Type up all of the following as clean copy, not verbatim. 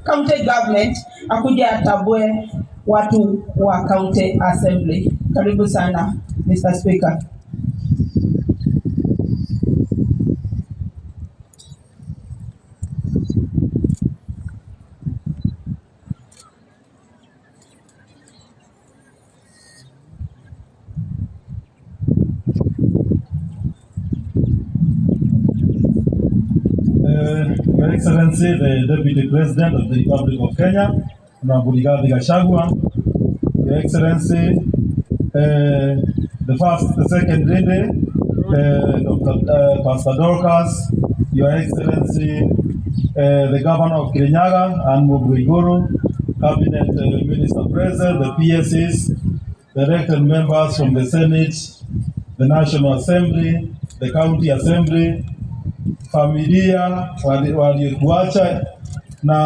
county government akuja atambue watu wa county assembly. Karibu sana Mr. Speaker. Your Excellency, the Deputy President of the Republic of Kenya, Honorable Rigathi Gachagua, Your Excellency, the first, the second lady, Dr. Pastor Dorcas, Your Excellency, the Governor of Kirinyaga, Anne Waiguru, Cabinet Minister President, the PSs, the elected members from the Senate, the National Assembly, the County Assembly, familia waliotuacha na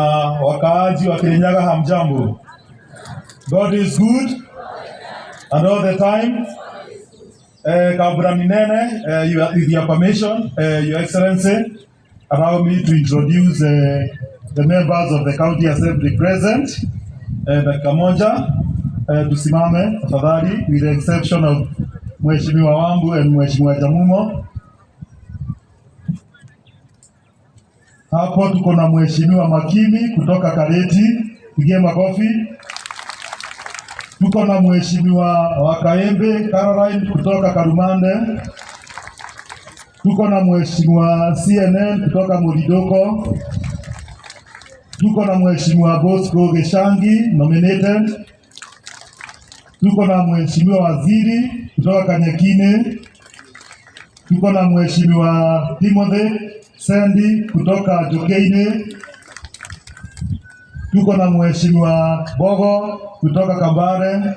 wakaaji wa Kirinyaga, hamjambo. God is good and all the time. Kabla ninene, with your permission, Your Excellency, allow me to introduce the members of the County Assembly present. Dakika moja, tusimame tafadhali, with the exception of Mheshimiwa Wambu and Mheshimiwa Jamumo. Hapo tuko na Mheshimiwa Makimi kutoka Kareti, pigie makofi. Tuko na Mheshimiwa Wakaembe Caroline kutoka Karumande. Tuko na Mheshimiwa CNN kutoka Muridoko. Tuko na Mheshimiwa Bosco Geshangi nominated. Tuko na Mheshimiwa Waziri kutoka Kanyakine. Tuko na Mheshimiwa Timothy Sendi kutoka Jokeine. Tuko na Mheshimiwa Bogo kutoka Kambare.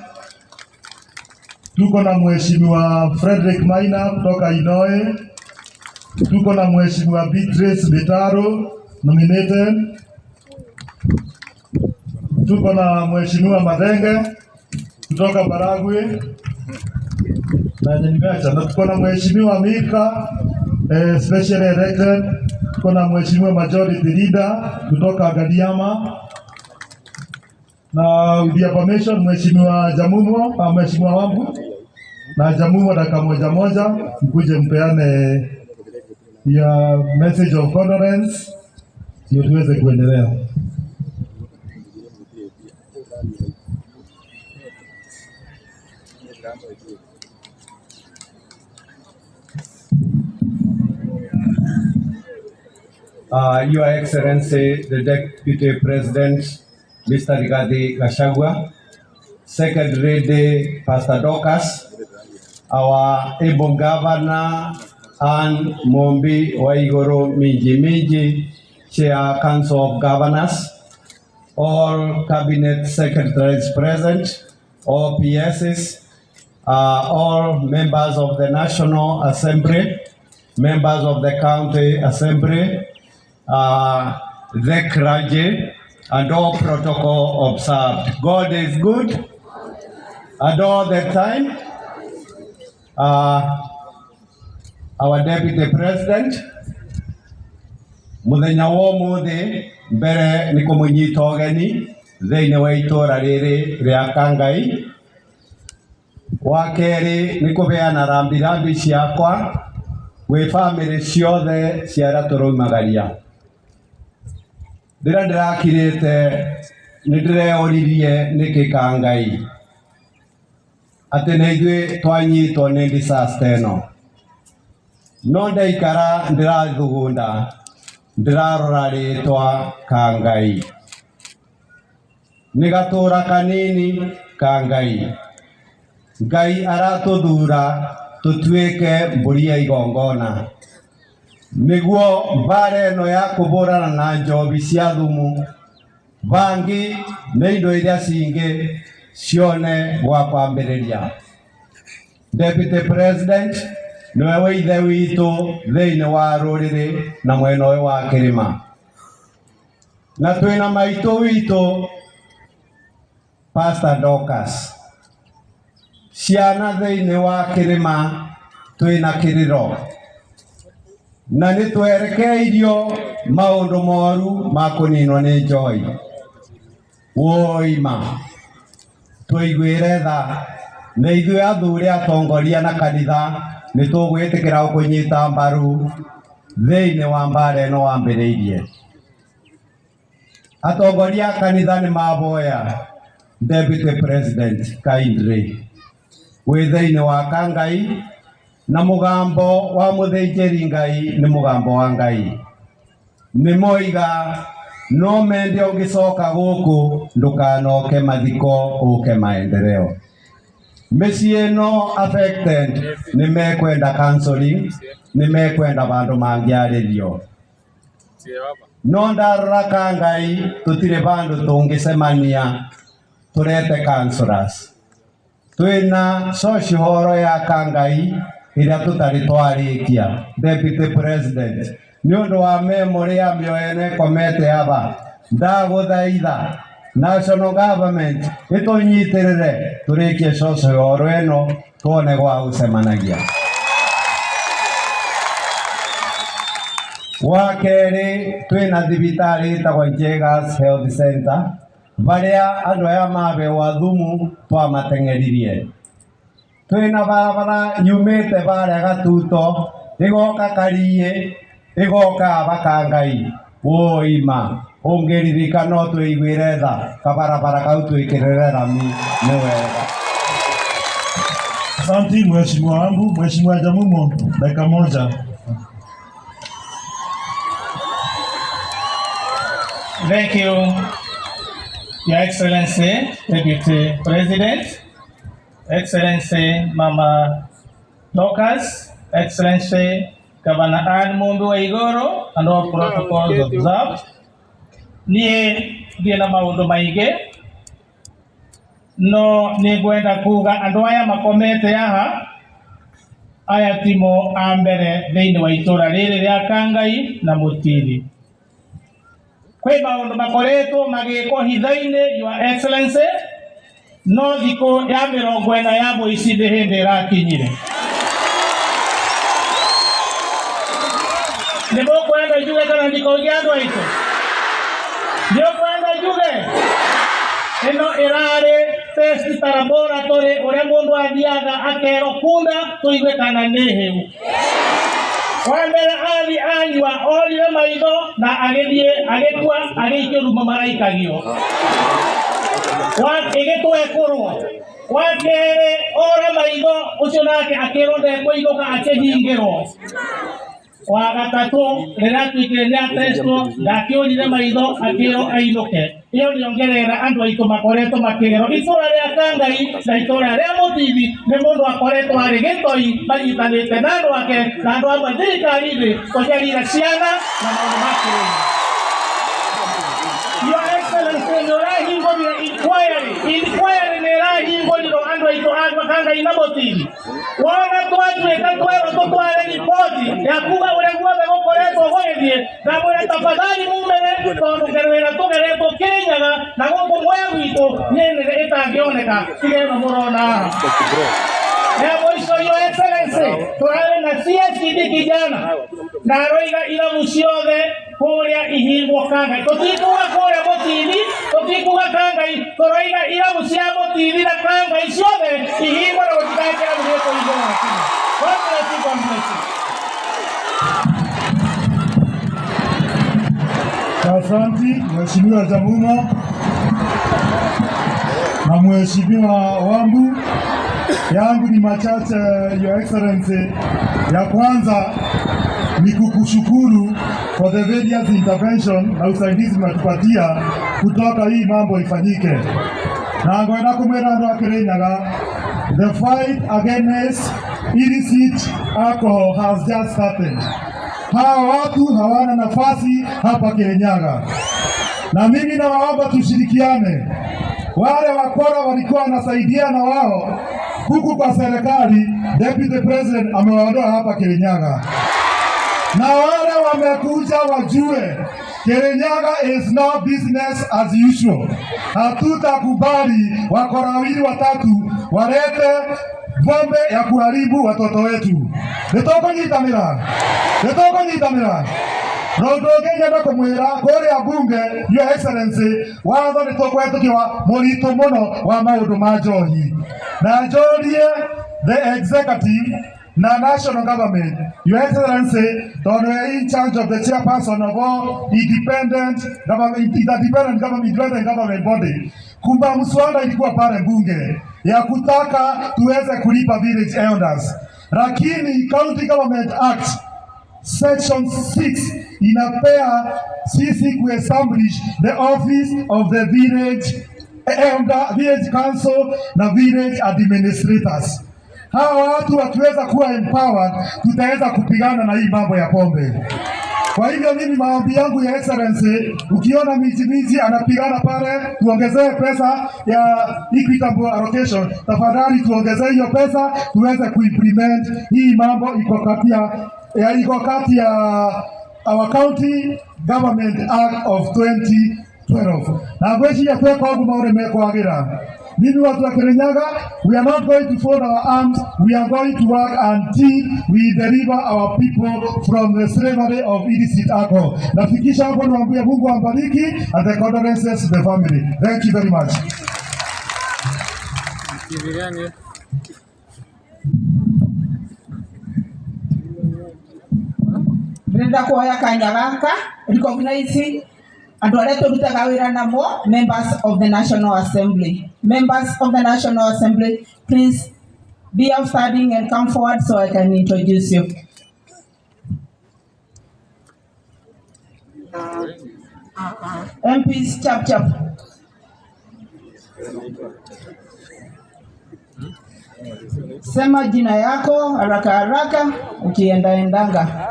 Tuko na Mheshimiwa Frederick Maina kutoka Inoe. Tuko na Mheshimiwa Beatrice Bitaro nominated. Tuko na Mheshimiwa Madenge kutoka Baragwi na nimeacha. Na tuko na Mheshimiwa Mika specially elected. Tuko na Mheshimiwa Majority Leader kutoka Gadiama. Na with your permission, Mheshimiwa Jamumo, Mheshimiwa wangu na Jamumo, dakika moja moja mkuje mpeane ya message of condolence ndio tuweze kuendelea. Your Excellency, the Deputy President, Mr. Rigathi Gachagua, Second Lady, Pastor Dorcas, our able Governor, Anne Mumbi Waiguru Minji Minji, Chair Council of Governors, all Cabinet Secretaries present, all PSs, all members of the National Assembly, members of the County Assembly, the clergy, and all protocol observed. God is good and all the time. Our Deputy President, muthenya wa umuthi mbere ni kumunyita ugeni thiini wa itura riri ria Kangai. Wa keri ni kubeana rambirambi ciakwa gwi family ciothe cia aria turaumagaria. Rĩrĩa ndĩrakirĩte nĩ ndĩreoririe nĩkĩ Kangai atĩ nĩ ithuĩ twanyitwo nĩ disaster ĩno, no ndaikara ndĩrathugunda ndĩrarora rĩtwa Kangai, nĩ gatũra kanini Kangai. Ngai aratũthura tũtuĩke mbũri ya igongona nĩguo mbara ĩno ya kũbũrana na njobi cia thumu, bangi na indo iria cingĩ cione gwa kwambĩrĩria. Deputy President nĩwe wa ithe witũ thĩinĩ wa rũrĩrĩ na mwena ũyũ wa kĩrĩma, na twĩna maitũ witũ Pastor Dorcas. Ciana thĩinĩ wa kĩrĩma twĩna kĩrĩro. Na nĩ twerekeirio maũndũ moru ma kũninwo nĩ njoi. Woi ma tũiguĩre tha na ithuĩ athuri atongoria na kanitha nĩ tũgwĩtĩkĩra gũkũnyita mbaru thĩinĩ wa mbara ĩno wambĩrĩirie. Atongoria a kanitha nĩ maboya Deputy President kindly wĩ thĩinĩ wa Kangai na mũgambo wa mũthĩnjĩri Ngai nĩ mũgambo wa Ngai. Nĩ moiga no mende ũngĩcoka gũkũ ndũkanoke mathiko ũke maendeleo. Mĩciĩ ĩno affected nĩ mekwenda counseling, nĩ mekwenda vandũ mangĩarĩrio. No ndarora Kangai tũtirĩ vandũ tũngĩcemania tũrete counselors. Twĩna social hall ya Kangai ĩrĩa tũtarĩ twarĩkia. Deputy President, nĩ ũndũ wa memory ya mĩoyo ĩno ĩkomete aba, ndagũthaitha national government ĩtũnyitĩrĩre tũrĩkie social hall ĩno tuone gwa gũcemanagia. Wa kerĩ twĩna thibitarĩ ĩtagwo Jegas Health Center barĩa andũ aya mabewa thumu twamateng'eririe. Twĩna barabara yumĩte barĩa Gatuto ĩgoka Kariĩ ĩgoka aba Kangai. Woi ma ũngĩririkana no tũiguĩre tha kabarabara kau twĩkĩrĩre rami nĩ wega. Asante mheshimiwa wangu. Mheshimiwa Jamumo, dakika moja. Thank you, Your Excellency, Deputy President, Excellency Mama Dorcas, Excellency Governor Anne Mumbi Waiguru, and all protocols observed. Niĩ ndirĩ na maũndũ maingĩ, no nĩ ngwenda kuga andũ aya makomete haha aya timo a mbere thĩinĩ wa itũra rĩrĩ rĩa Kangai na Mũtithi. Kwĩ maũndũ makoretwo magĩkwo hitho-inĩ, Your Excellency, no thikũ ya 40 ya mũici nĩ hĩndĩ ĩrakinyire. Nĩ mũkwenda njuge kana ndikauge andũ aitũ? Nĩ ũkwenda njuge? Ĩno ĩrarĩ test ta laboratory ũrĩa mũndũ athiaga akerwo kunda tũigue kana nĩ hĩu. Wa mbere athi anyua orire maitho na agĩthiĩ agĩkua agĩikio rumo maraikagio. Wa ĩgĩtwekũrwo. Wa kerĩ ora maitho ũcio nake akĩrwo ndekũinũka akĩhingĩrwo. Wa gatatũ rĩrĩa atuĩkire nĩ atestwo ndakĩũrire maitho akĩrwo ainũke. Ĩyo nĩyo ngerera andũ aitũ makoretwo makĩgerwo. Itũra rĩa Kangai na itũra rĩa Mũtithi nĩ mũndũ akoretwo arĩ gĩtoi manyitanĩte na andũ ake na andũ amwe thirikari-inĩ kũnyarira ciana na maũndũ ma kĩrĩma. Your Excellency, nĩ ũrahingũrire inquiry. Inquiry nĩ ĩrahingũrirwo andũ aitũ a Kangai na Mũtithi. Wona twatuĩka twerwo tũtware riboti ya kuga ũrĩa guothe gũkoretwo gũgĩthiĩ, ndamwĩra tafadhali mumĩre tondũ ngero ĩrĩa tũgeretwo Kĩrĩnyaga na gũkũ Mwea gwitũ nĩ nene ĩtangĩoneka tiga ĩno mũrona haha. Ya mwisho, Your Excellency, tũrarĩ na CSD kijana na aroiga irabu ciothe kũrĩa ihingwo Kangai. Tũtikuga kũrĩa Mũtithi, tũtikuga Kangai, tũroiga irabu cia Mũtithi na Kangai ciothe ihingwo na gũtikae kĩrabu gĩkũhingwo gwakinya. God bless you, God bless you. Asante Mheshimiwa Jamumo na Mheshimiwa Wambu. Yangu ni machache, Your Excellency. Ya kwanza ni kukushukuru for the various intervention na usaidizi mnatupatia kutoka hii mambo ifanyike. Na ngwenda kumwira andu a Kirinyaga, the fight against illicit alcohol has just started. Hawa watu hawana nafasi hapa Kirinyaga, na mimi nawaomba tushirikiane. Wale wakora walikuwa wanasaidiana wao huku kwa serikali, Deputy President amewaondoa hapa Kirinyaga, na wale wamekuja wajue Kirinyaga is not business as usual. Hatutakubali wakora wawili watatu walete Pombe ya kuharibu watoto wetu. Nĩtũkũnyitanĩra, nĩtũkũnyitanĩra. Na ũndũ ũngĩ nyenda kũmwĩra kũrĩa bunge, Your Excellency, watho nĩ tũkũhetũkia mũritũ mũno wa maũndũ ma njohi, na njũrie the executive na national government, Your Excellency, tondũ we in charge of the chairperson of all independent government, interdependent government, independent government body. Kumba mswada ilikuwa pale bunge ya kutaka tuweze kulipa village elders, lakini County Government Act Section 6 inapea sisi kuestablish the office of the village elder, village council na village administrators. Hawa watu wakiweza kuwa empowered, tutaweza kupigana na hii mambo ya pombe. Kwa hivyo mimi maombi yangu ya Excellency, ukiona miji miji anapigana pale, tuongezee pesa ya equitable allocation. Tafadhali tuongezee hiyo pesa tuweze kuimplement hii mambo, iko kati ya our County Government Act of 2012. Na ngwĩciria tweka ũguo maũndũ mekwagĩra. Mimi watu wa Kirinyaga, we are not going to fold our arms. We are going to work until we deliver our people from the slavery of illicit alcohol. Nafikisha hapo, niwaambie Mungu ambariki and the condolences to the family. Thank you very much. TV gani? Ndĩrenda kuoya kanya gaka recognize andũ arĩa tũrutaga wĩra namo, members of the National Assembly. Members of the National Assembly, please be upstanding and come forward so I can introduce you. MPs, chap chap. Sema jina yako haraka haraka ukiendaendanga.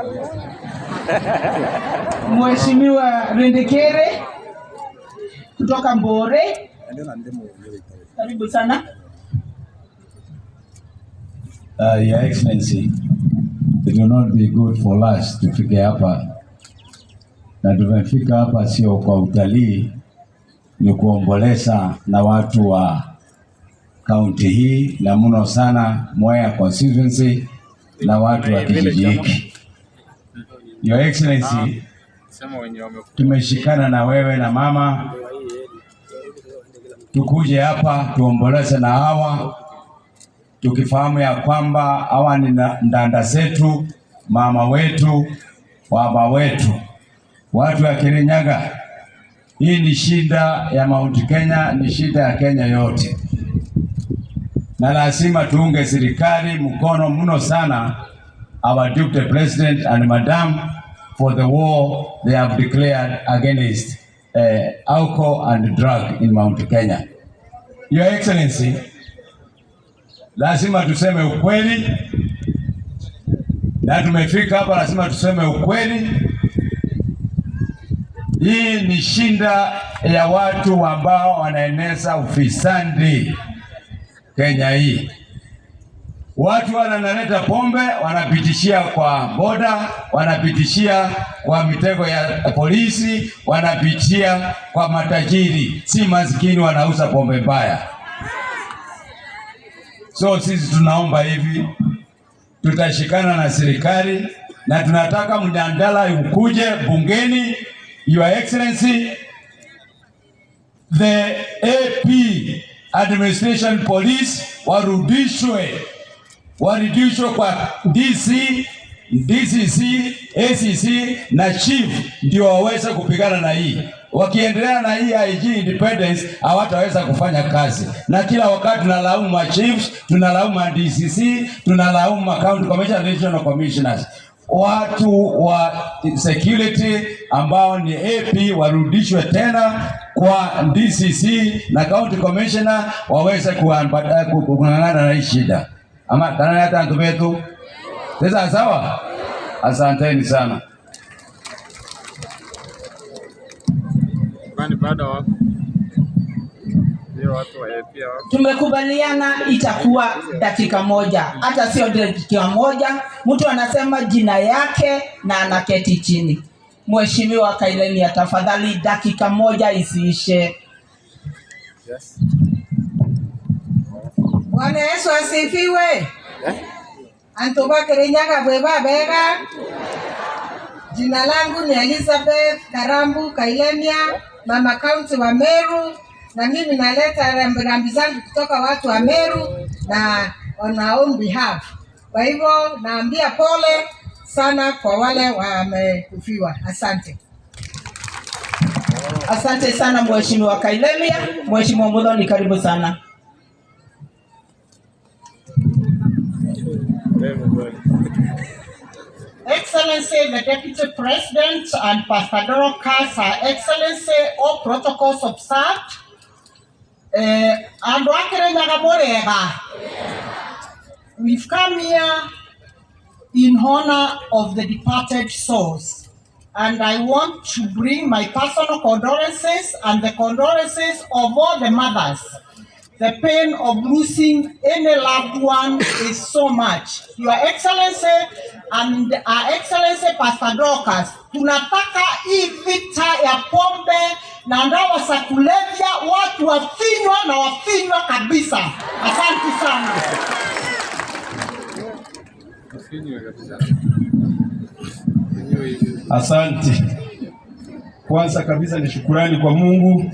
Mheshimiwa Rindikere kutoka Mbore, karibu sana. Your Excellency, it will not be good for us tufike hapa, na tumefika hapa sio kwa utalii, ni kuomboleza na watu wa kaunti hii na mno sana Mwea constituency na watu wa kijiji hiki. Your Excellency, Sema wenye wamekuwa tumeshikana na wewe na mama tukuje hapa tuomboleze na hawa, tukifahamu ya kwamba hawa ni ndanda zetu, mama wetu, baba wetu, watu wa Kirinyaga. Hii ni shida ya Mount Kenya, ni shida ya Kenya yote, na lazima tuunge serikali mkono mno sana, our Deputy President and Madam, for the war they have declared against alcohol and drug in Mount Kenya. Your Excellency, lazima tuseme ukweli, na tumefika hapa, lazima tuseme ukweli. Hii ni shinda ya watu ambao wanaeneza ufisadi Kenya hii. Watu wanaleta pombe, wanapitishia kwa boda, wanapitishia kwa mitego ya polisi, wanapitia kwa matajiri, si maskini wanauza pombe mbaya. So sisi tunaomba hivi, tutashikana na serikali na tunataka mjadala ukuje bungeni. Your Excellency, the AP administration police warudishwe kwa DC, DCC, ACC na chief ndio waweze kupigana na hii. Wakiendelea na hii IG independence hawataweza kufanya kazi, na kila wakati tunalaumu ma chiefs, tunalaumu ma DCC, tunalaumu ma county commissioners, regional commissioners. Watu wa security ambao ni AP warudishwe tena kwa DCC na county commissioner waweze kung'ang'ana na hii shida. Ama tanani hata antu betu. Sasa sawa? Asanteni sana. Kwani bado wako hiyo watu wa AP wako Tumekubaliana itakuwa dakika moja, hata sio dakika moja. Mtu anasema jina yake na anaketi chini. Mheshimiwa Kailenia, tafadhali dakika moja isiishe. Yes. Bwana Yesu asifiwe. Antu ba Kirinyaga bweba bega. Jina langu ni Elizabeth Karambu Kailemia, mama county wa Meru, na mimi naleta rambirambi zangu kutoka watu wa Meru na on our own behalf. Kwa hivyo naambia pole sana kwa wale wamekufiwa. Asante. Asante sana Mheshimiwa Kailemia. Mheshimiwa Muthoni, karibu sana. Excellency, the Deputy President and Pastor Dorcas, Her Excellency, all protocols observed. Andu a Kirinyaga murega. We've come here in honor of the departed souls. And I want to bring my personal condolences and the condolences of all the mothers. The pain of losing any loved one is so much. Your Excellency and Her Excellency Pastor Dorcas, tunataka hii vita ya pombe na dawa za kulevya watu wafinywa na wafinywa kabisa. Asante sana. Asante. Kwanza kabisa ni shukurani kwa Mungu.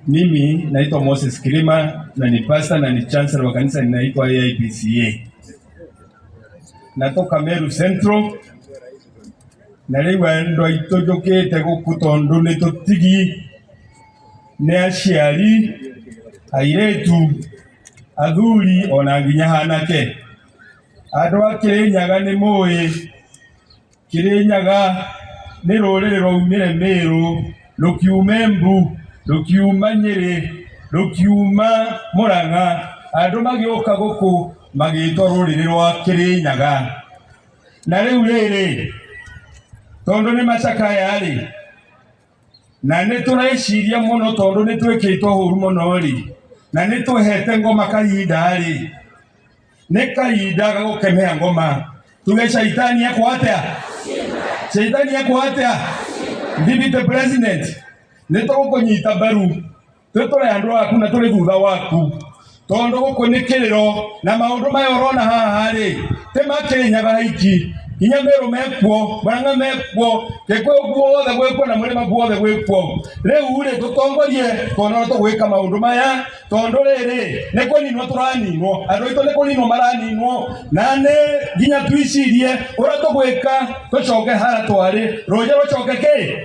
Mimi naitwa Moses Kilima na ni pastor na ni chancellor wa kanisa ninaitwa AIPCA. Natoka Meru Central. Na riu andu aitu njukite guku tondu ni tutigi ni aciari airetu athuri ona nginya hanake. Andu a Kirinyaga ni mui Kirinyaga ni ruriri rwaumire Meru rukiuma Embu rukiuma Nyeri rukiuma Murang'a andu magiuka guku magitwo ruriri rwa Kirinyaga. Na riu riri tondu ni macakaya ri na ni tureciria muno tondu ni twikitwo huru muno ri na ni twehete ngoma kahinda ri ni kahinda ga gukemea ngoma tuge shaitani ekwo atia shaitani ekwo atia. Deputy President ni tugukunyita mbaru twi andu aku na turi thutha waku tondu guku ni kiriro na maundu maya urona haha ri ti ma Kirinyaga haiki nginya Meru mekuo Murang'a mekuo Gikuyu guothe gwikuo na Murima guothe gwikuo. Riu ri tutongorie tuona uria tugwika maundu maya tondu riri ni kuninwo turaninwo andu aitu ni kuninwo maraninwo na ni nginya twicirie uria tugwika tucoke haria twari ruja rucoke ki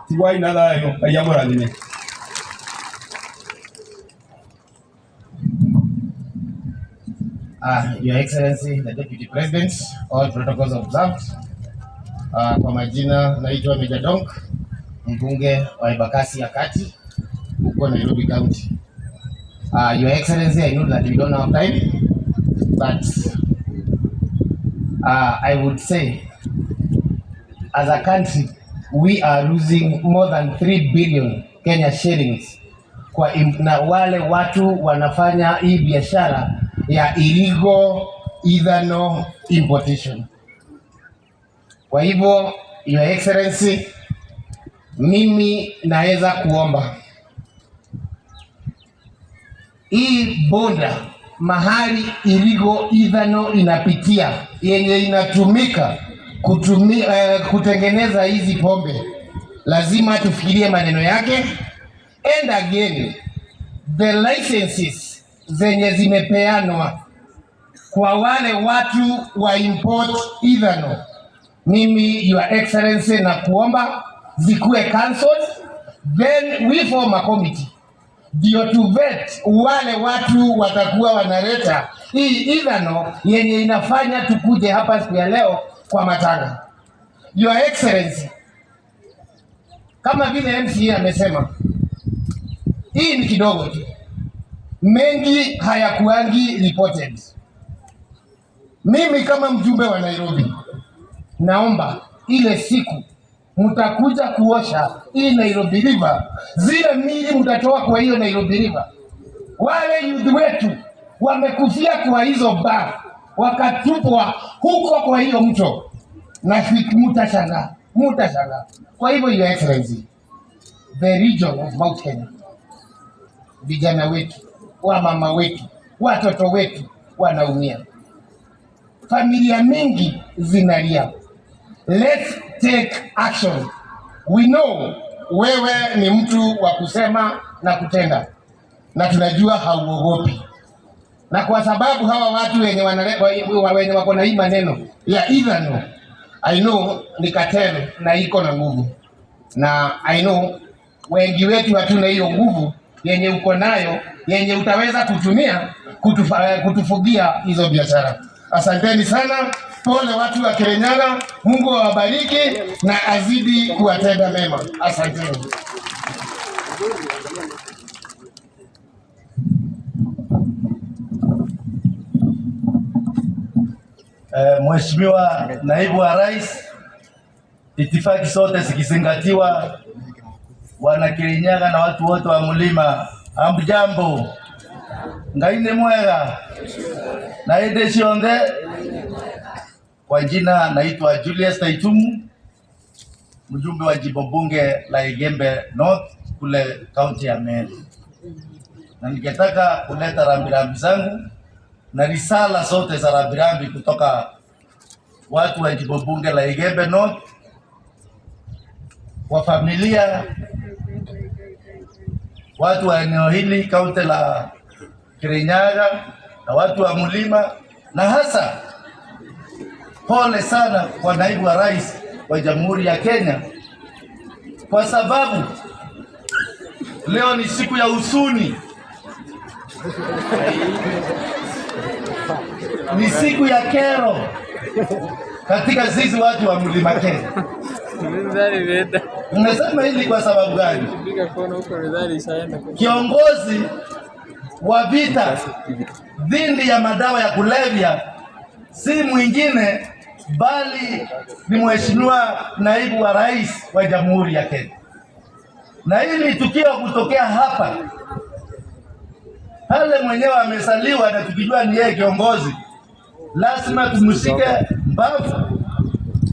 tigwai na thayo. Ngai amũrathime. Your Excellency, the Deputy President, all protocols observed. Kwa majina naitwa Major Donk, mbunge wa Embakasi ya Kati huko Nairobi County. Your Excellency, I know that we don't have time, but I would say as a country we are losing more than 3 billion Kenya shillings kwa na wale watu wanafanya hii biashara ya illegal ethanol importation. Kwa hivyo, Your Excellency, mimi naweza kuomba hii boda mahali illegal ethanol inapitia yenye inatumika kutengeneza hizi pombe, lazima tufikirie maneno yake. And again, the licenses zenye zimepeanwa kwa wale watu wa import ethanol, mimi Your Excellency na kuomba zikuwe cancelled, then we form a committee ndio to vet wale watu watakuwa wanaleta hii ethanol yenye inafanya tukuje hapa siku ya leo kwa matanga. Your Excellency, kama vile MCA amesema, hii ni kidogo tu, mengi hayakuangi reported. Mimi kama mjumbe wa Nairobi naomba ile siku mtakuja kuosha hii Nairobi River, zile mili mtatoa kwa hiyo Nairobi River. Wale youth wetu wamekufia kwa hizo bar, wakatupwa huko kwa hiyo mto, na mtashangaa, mtashangaa. Kwa hivyo Your Excellency, the region of Mount Kenya, vijana wetu, wamama wetu Watoto wetu wanaumia, familia mingi zinalia. Let's take action. We know wewe ni mtu wa kusema na kutenda, na tunajua hauogopi. Na kwa sababu hawa watu wenye wako na hii maneno ya ethanol, I know ni cartel na iko na nguvu, na I know wengi wetu hatuna hiyo nguvu yenye uko nayo yenye utaweza kutumia kutufugia hizo biashara. Asanteni sana, pole watu wa Kirinyaga. Mungu awabariki na azidi kuwatenda mema. Asanteni. Mheshimiwa Naibu wa Rais, itifaki zote zikizingatiwa, wana Kirinyaga na watu wote wa mlima, hamjambo? Ngai nĩ mwega na hĩndĩ ciothe. Kwa jina naitwa Julius Taitumu, mjumbe wa jimbo bunge la Igembe North kule kaunti ya Meru, na ningetaka kuleta rambirambi zangu na risala zote za rambirambi kutoka watu wa jimbo bunge la Igembe North kwa familia, watu wa eneo hili kaunti la Kirinyaga na watu wa mlima, na hasa pole sana kwa naibu wa rais wa Jamhuri ya Kenya, kwa sababu leo ni siku ya huzuni, ni siku ya kero katika sisi watu wa mlima Kenya. Nimesema hili kwa sababu gani? Kiongozi wa vita dhidi ya madawa ya kulevya si mwingine bali ni Mheshimiwa Naibu wa Rais wa Jamhuri ya Kenya. Na hili tukio kutokea hapa pale mwenyewe amesaliwa na tukijua ni yeye kiongozi, lazima tumshike mbavu,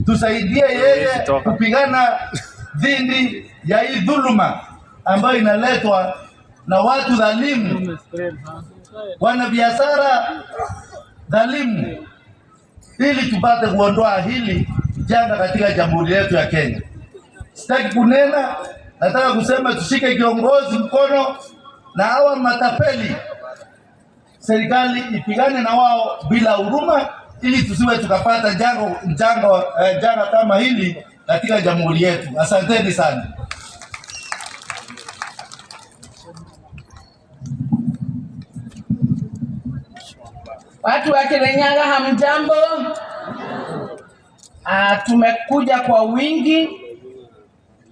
tusaidie yeye kupigana dhidi ya hii dhuluma ambayo inaletwa na watu dhalimu, wanabiashara dhalimu, ili tupate kuondoa hili janga katika jamhuri yetu ya Kenya. Sitaki kunena, nataka kusema tushike kiongozi mkono na hawa matapeli, serikali ipigane na wao bila huruma, ili tusiwe tukapata janga kama hili katika jamhuri yetu. Asanteni sana. Watu wa Kirinyaga hamjambo. Tumekuja kwa wingi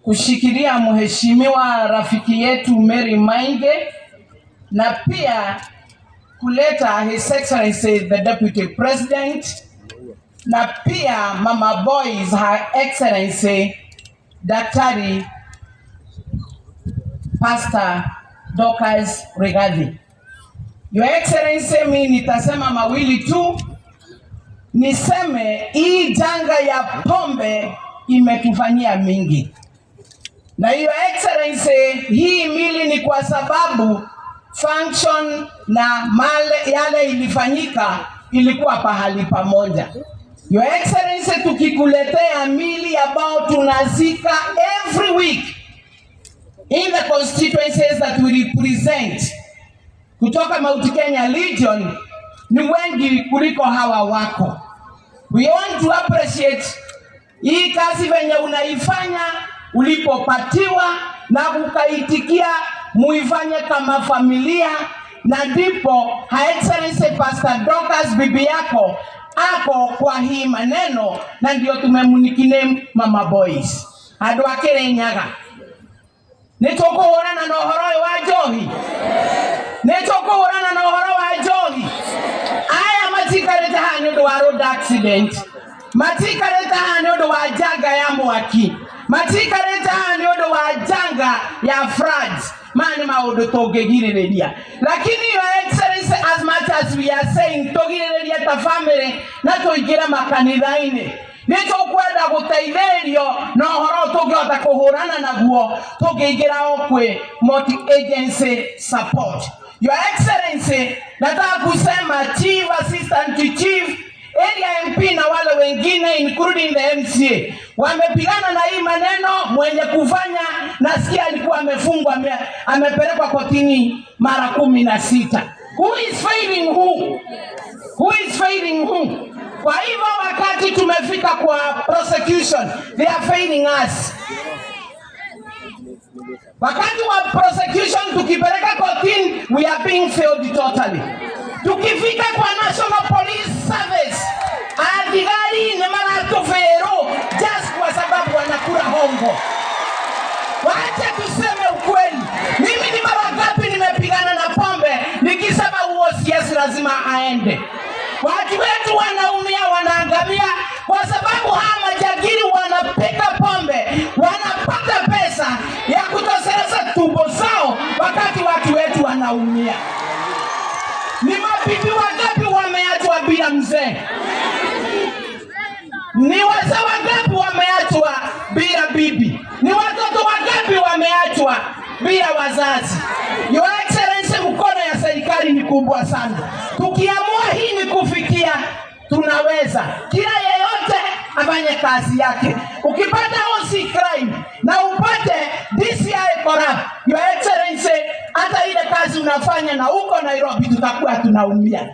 kushikilia mheshimiwa rafiki yetu Mary Mainge, na pia kuleta His Excellency the Deputy President, na pia Mama Boys Her Excellency Daktari Pastor Dorcas Rigathi. Your Excellency, mimi nitasema mawili tu. Niseme hii janga ya pombe imetufanyia mingi. Na Your Excellency, hii mili ni kwa sababu function na male yale ilifanyika ilikuwa pahali pamoja. Your Excellency, tukikuletea mili ambao tunazika every week in the constituencies that we represent kutoka Mount Kenya Legion ni wengi kuliko hawa wako. We want to appreciate hii kazi venye unaifanya, ulipopatiwa na ukaitikia muifanye kama familia, na ndipo Her Excellency Pastor Dorcas bibi yako ako kwa hii maneno, na ndio tumemunikiname Mama Boys. Andũ a Kirinyaga, nĩtũkũhũrana na ũhoro ũyũ wa njohi? Nĩtũkũhũrana na ũhoro wa njohi? Aya matikarĩte haha nĩ ũndũ wa road accident, matikarĩte haha nĩ ũndũ wa janga ya mwaki, matikarĩte haha nĩ ũndũ wa janga ya floods. Maya nĩ maũndũ tũngĩgirĩrĩria. Lakini Your Excellency, as much as we are saying tũgirĩrĩrie ta family na tũingĩre makanitha-inĩ, nĩ tũkwenda gũteithĩrĩrio na ũhoro tũngĩhota kũhũrana naguo tũngĩingĩra o kwĩ multi agency support. Your Excellency, nataka kusema Chief Assistant to Chief, Area MP na wale wengine including the MCA wamepigana na hii maneno. Mwenye kufanya nasikia alikuwa amefungwa, amepelekwa kotini mara 16. Who is failing who? Who is failing who? Kwa hivyo wakati tumefika kwa prosecution, they are failing us. Wakati wa prosecution tukipeleka kotini, we are being failed totally. Tukifika kwa National Police Service, athigari ni maratũbĩrũ just kwa sababu wanakula hongo. Wacha tuseme ukweli. Mimi ni mara ngapi nimepigana na pombe nikisema huo OCS lazima aende. Watu wetu wanaumia, wanaangamia kwa sababu hawa majagiri wanapika pombe, wanapata pesa ya kutosheleza tumbo zao wakati watu wetu wanaumia. Ni mabibi wangapi wameachwa bila mzee? Ni wazee wangapi wameachwa bila bibi? Ni watoto wangapi wameachwa bila wazazi? Your Excellency, mkono ya serikali ni kubwa sana. Tukiamua hii ni kufikia, tunaweza. Kila yeyote afanye kazi yake. Ukipata OC crime na upate DCI corrupt, Your Excellency, hata ile kazi unafanya na huko Nairobi tutakuwa tunaumia.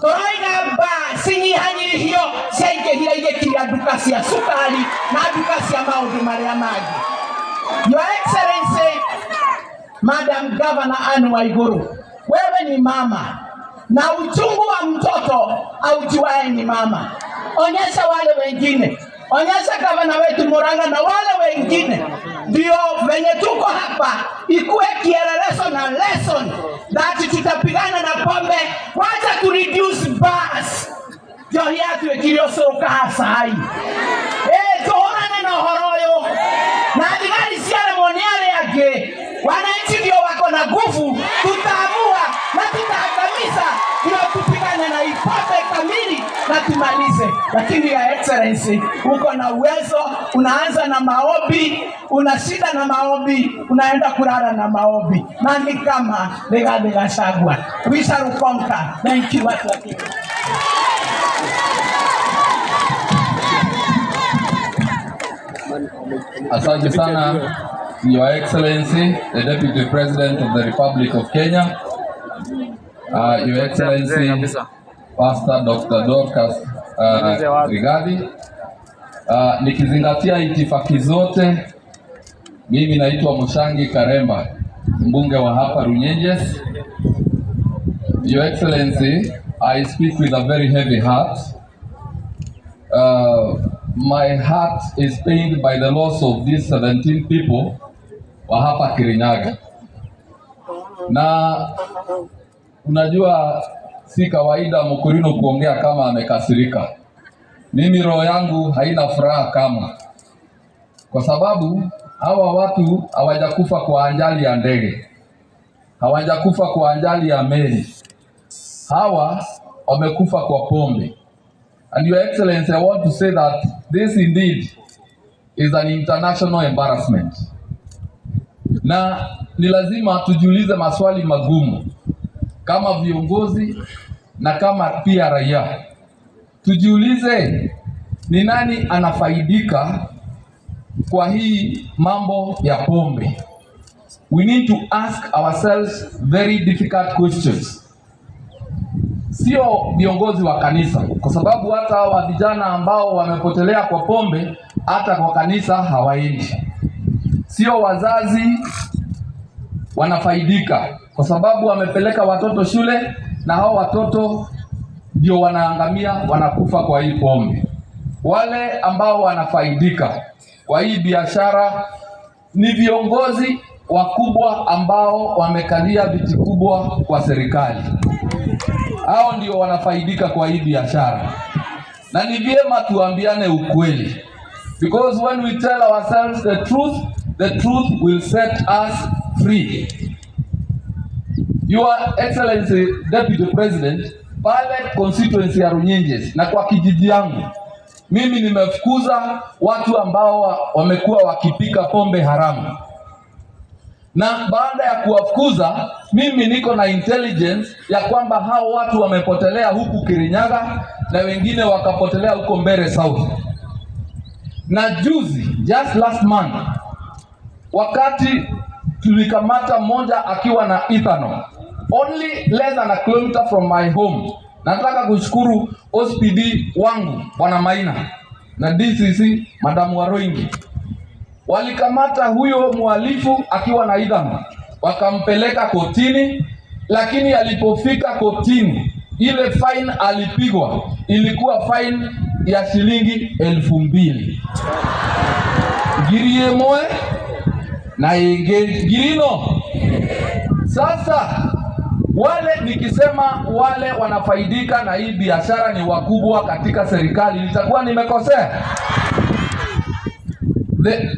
Tũroiga mba cinyihanyihio ciaingĩhire igĩkiria nduka cia cukari na nduka cia maũndũ marĩa mangĩ. Your Excellency, Madam Governor Anne Waiguru, wewe ni mama na uchungu wa mtoto aujuae ni mama. Onyesha wale wengine, onyesha gavana wetu Murang'a na wale wengine, ndio venye tuko hapa ikuwe kielelezo na lesson that tutapigana na pombe. Wacha tu reduce bars njohi yatuĩkire ũcũka cai. Tũhũrane na ũhoro ũyũ na thigari ciaremwo nĩ arĩa angĩ. Wananchi ndio wako na nguvu, tutaamua na tutaangamiza, ndio tupigane na ipombe kamili na tumalize. Lakini ya Excellency, uko na uwezo, unaanza na maombi, unashinda na maombi, unaenda kulala na maombi. Na ni kama Rigathi Gachagua. We shall conquer. Thank you, watu wa Kenya. Asante sana, Your Excellency, the Deputy President of the Republic of Kenya, Your Excellency, Pastor Dr. Dorcas Rigathi. Nikizingatia itifaki zote, mimi naitwa Mushangi Karemba, mbunge wa hapa Runyenjes. Your Excellency, I speak with a very heavy heart. My heart is pained by the loss of these 17 people wa hapa Kirinyaga. Na unajua si kawaida Mkurino kuongea kama amekasirika. Mimi roho yangu haina furaha kama, kwa sababu hawa watu hawajakufa kwa ajali ya ndege, hawajakufa kwa ajali ya meli, hawa wamekufa kwa pombe. And Your Excellency, I want to say that this indeed is an international embarrassment. Na ni lazima tujiulize maswali magumu kama viongozi na kama pia raia. Tujiulize ni nani anafaidika kwa hii mambo ya pombe. We need to ask ourselves very difficult questions. Sio viongozi wa kanisa, kwa sababu hata hawa vijana ambao wamepotelea kwa pombe hata kwa kanisa hawaendi. Sio wazazi wanafaidika, kwa sababu wamepeleka watoto shule na hao watoto ndio wanaangamia, wanakufa kwa hii pombe. Wale ambao wanafaidika kwa hii biashara ni viongozi wakubwa ambao wamekalia viti kubwa kwa serikali. Hao ndio wanafaidika kwa hii biashara. Na ni vyema tuambiane ukweli, because when we tell ourselves the truth will set us free. Your Excellency Deputy President, pale constituency ya Runyenjes na kwa kijiji yangu, mimi nimefukuza watu ambao wamekuwa wakipika pombe haramu. Na baada ya kuwafukuza, mimi niko na intelligence ya kwamba hao watu wamepotelea huku Kirinyaga na wengine wakapotelea huko Mbere South. Na juzi, just last month, wakati tulikamata mmoja akiwa na ethanol only less than a kilometer from my home. Nataka kushukuru OCPD wangu Bwana Maina na DCC Madamu Waroingi. Walikamata huyo mhalifu akiwa na ethanol, wakampeleka kotini, lakini alipofika kotini ile fine alipigwa ilikuwa fine ya shilingi 2000. Ngiri ĩmwe na ĩngĩ ngiri ino. Sasa wale nikisema wale wanafaidika na hii biashara ni wakubwa katika serikali, nitakuwa nimekosea?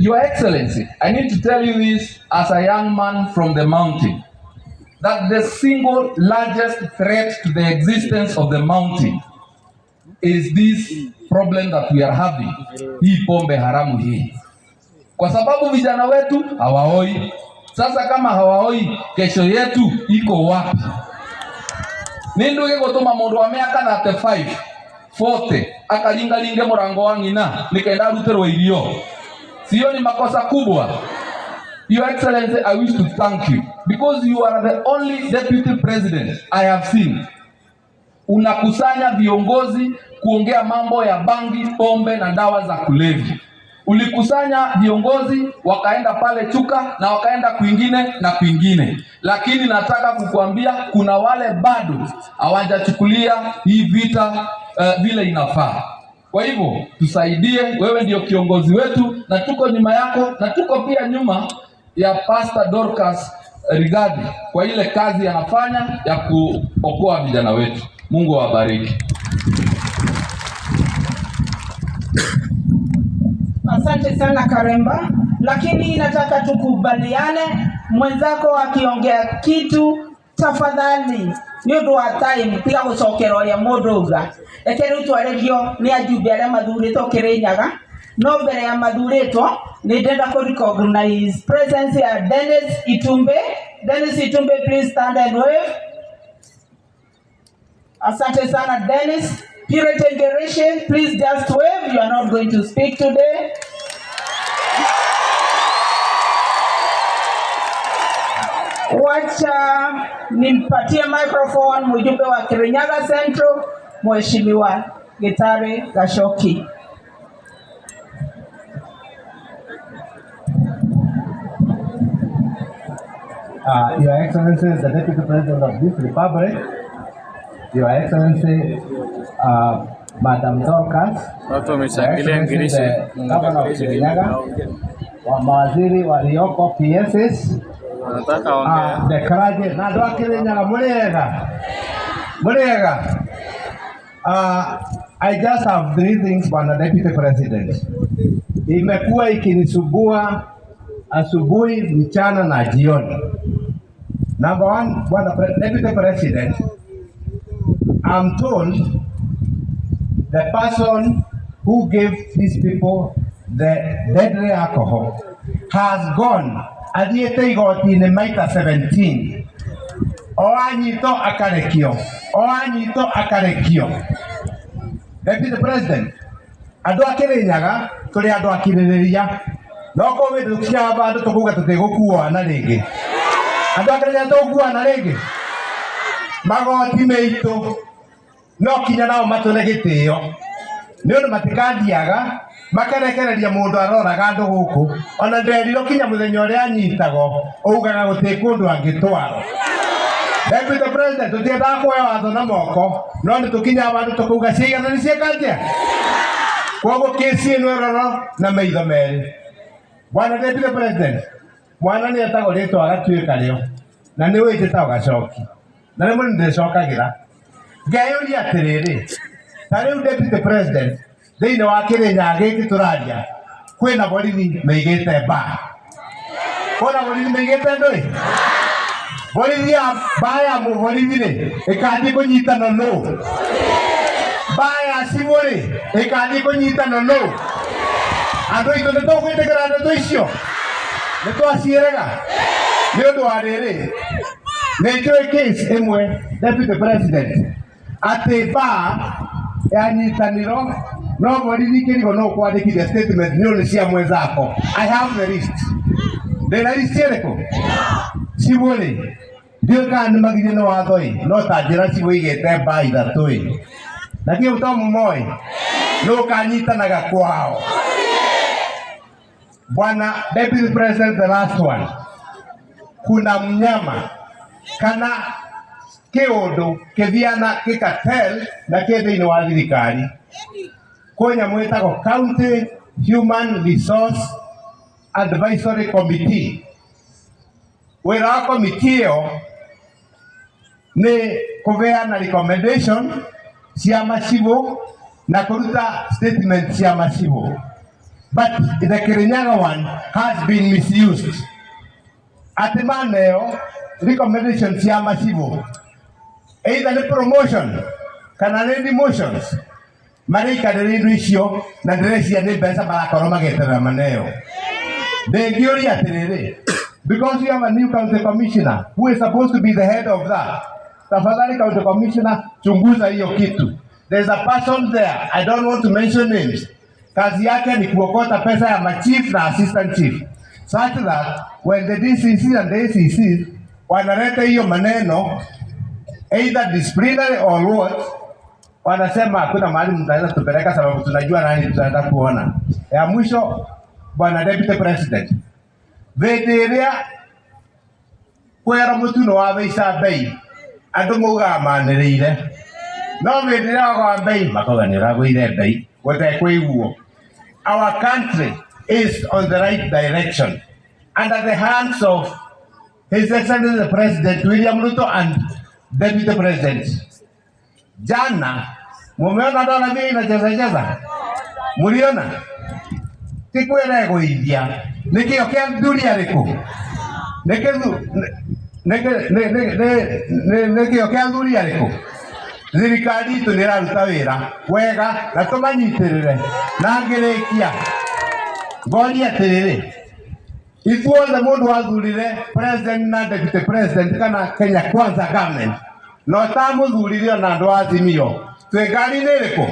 Your Excellency, I need to tell you this as a young man from the mountain, that the single largest threat to the existence of the mountain is this problem that we are having, hii pombe haramu hii. Kwa sababu vijana wetu hawaoi. Sasa kama hawaoi, kesho yetu iko wapi? Nindu gigutuma mundu wa miaka 35, 40 akaringaringe murango wa ng'ina nikenda arutirwo irio. Sio ni makosa kubwa? Your Excellency, I wish to thank you because you are the only deputy president I have seen. Unakusanya viongozi kuongea mambo ya bangi, pombe na dawa za kulevya. Ulikusanya viongozi wakaenda pale Chuka na wakaenda kwingine na kwingine. Lakini nataka kukuambia kuna wale bado hawajachukulia hii vita vile inafaa. Kwa hivyo tusaidie, wewe ndio kiongozi wetu na tuko nyuma yako na tuko pia nyuma ya Pastor Dorcas Rigathi kwa ile kazi anafanya ya kuokoa vijana wetu. Mungu awabariki. Asante sana Karemba, lakini nataka tukubaliane, mwenzako akiongea kitu tafadhali ni undu wa time tiga gucokera uria mundu auga. Reke riu twarĩrio nĩ ajumbe arĩa mathurĩtwo Kĩrĩnyaga, no mbere ya mathurĩtwo nĩ ndĩrenda kũ recognize presence ya Dennis Itumbe. Dennis Itumbe, please stand and wave. Asante sana Dennis. Purity Ngereshe, please just wave. You are not going to speak today. Wacha nimpatie microphone mjumbe wa Kirinyaga Central, Mheshimiwa Gitare Gachoki. Your Excellency, the Deputy President of this Republic, Your Excellency, Madam Dorcas, Your Excellency, the Governor of Kirinyaga, wa mawaziri walioko PSs, the clergy, na andũ a Kirinyaga mũrĩega? Mũrĩega? I just have three things, Bwana Deputy President. Imekuwa ikinisumbua asubuhi, mchana na jioni. Number one, Bwana Deputy President, I'm told the person who gave these people the deadly alcohol has gone athiĩte igoti-inĩ maita 17. O anyitwo akarekio, o anyitwo akarekio. Deputy President, andũ a Kĩrĩnyaga tũrĩ andũ akirĩrĩria, no korwo wĩ tũkinya handũ tũkuga tũtigũkuana rĩngĩ. Andũ a Kĩrĩnyaga tũgũkuana rĩngĩ? Magoti meitũ no kinya nao matũne gĩtĩo, nĩ ũndũ matikathiaga makarekereria mũndũ aroraga andũ gũkũ. Ona nderirwo kinya mũthenya ũrĩa anyitagwo augaga gũtirĩ kũndũ angĩtwarwo. Deputy President, tũtiendaga kuoya watho na moko, no nĩ tũkinyaga handũ tũkauga ciigana nĩ ciĩka atĩa. Koguo kesi ĩno ĩrorwo na maitho merĩ. Bwana Deputy President, mwana nĩ etagwo rĩtwa agatuĩka rĩo, na nĩ ũĩ njĩtagwo Gachoki, na rĩmwe nĩ ndĩcokagĩra. Ngeyũria atĩrĩrĩ, ta rĩu Deputy President, thĩinĩ wa Kĩrĩnyaga gĩkĩ tũraria, kwĩna borithi maigĩte mbaa. Kwĩna borithi maigĩte ndũĩ? Borithi ya mbaa ya mũborithi rĩ, ĩkathiĩ kũnyitana nũ? Mbaa ya cibũ rĩ, ĩkathiĩ kũnyitana nũ? Andũ aitũ nĩ tũgwĩtĩkĩra ndeto icio? Nĩ twaciĩrega? Nĩ ũndũ wa rĩrĩ, nĩ njũĩ case ĩmwe deputy president atĩ mbaa yanyitanirwo no borithi kĩrigo no kwandĩkithia statement nĩ ũndũ cia mwenzako. I have the list. Ndĩna list ĩrĩkũ? Cibũ rĩ, ndiũĩ kana nĩ magirie nĩ watho ĩ, no ta njĩra cibũ igĩte mbaa ithatũ ĩ. Na kĩu to mũmoĩ nũ kanyitanaga kwao. Bwana Deputy President, the last one. Kuna mnyama kana kiundu kithiana gikatel na ki thiini wa thirikari kwĩ nyamũ ĩtagwo County Human Resource Advisory Committee. Wĩra wa committee ĩyo nĩ kũheana recommendation cia macibũ na kũruta statement cia macibũ, but the Kirinyaga one has been misused. Atĩ maneo recommendation cia macibũ either nĩ promotion kana nĩ demotions, marĩikarĩra indo icio na ndĩreciria nĩ mbeca marakorwo magĩeterera maneo. Ndĩngĩũria atĩrĩrĩ, because you have a new county commissioner who is supposed to be the head of that, tafadhali county commissioner, chunguza hiyo kitu. There's a person there, I don't want to mention names, kazi yake ni kuokota pesa ya machief na assistant chief, such that when the DCC and the ACC wanaleta hiyo maneno either disciplinary or what, wanasema hakuna mahali mtaweza tupeleka sababu tunajua nani tutaenda kuona. Ya mwisho, bwana Deputy President, hĩndĩ ĩrĩa kwera mũtu nĩ wabeica mbei andũ maugaga manĩrĩire, no hĩndĩ ĩrĩa wagwa mbei makauga nĩ ũragũire mbei gũtekwĩiguo. Our country is on the right direction under the hands of His Excellency the President William Ruto and Deputy President. Jana mumeona dola mbili inacheza cheza, muliona? Ti kwĩregũithia nĩ kĩo kĩa thuri arĩkũ? Nĩ kĩo kĩa thuri arĩkũ? Thirikari itũ nĩ ĩraruta wĩra wega na tũmanyitĩrĩre. Na ngĩrĩkia ngoria atĩrĩrĩ, ithuothe mũndũ wathurire president na deputy president kana Kenya Kwanza government no tamũthurire ona andũ a Azimio, twĩ ngari-inĩ ĩrĩkũ?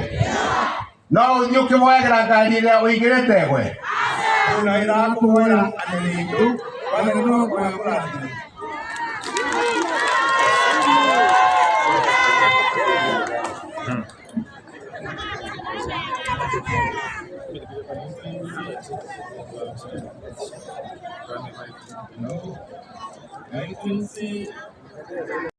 No ũthiĩ ũkĩmoyagĩra ngari ĩrĩa ũigĩrĩte ĩgwe.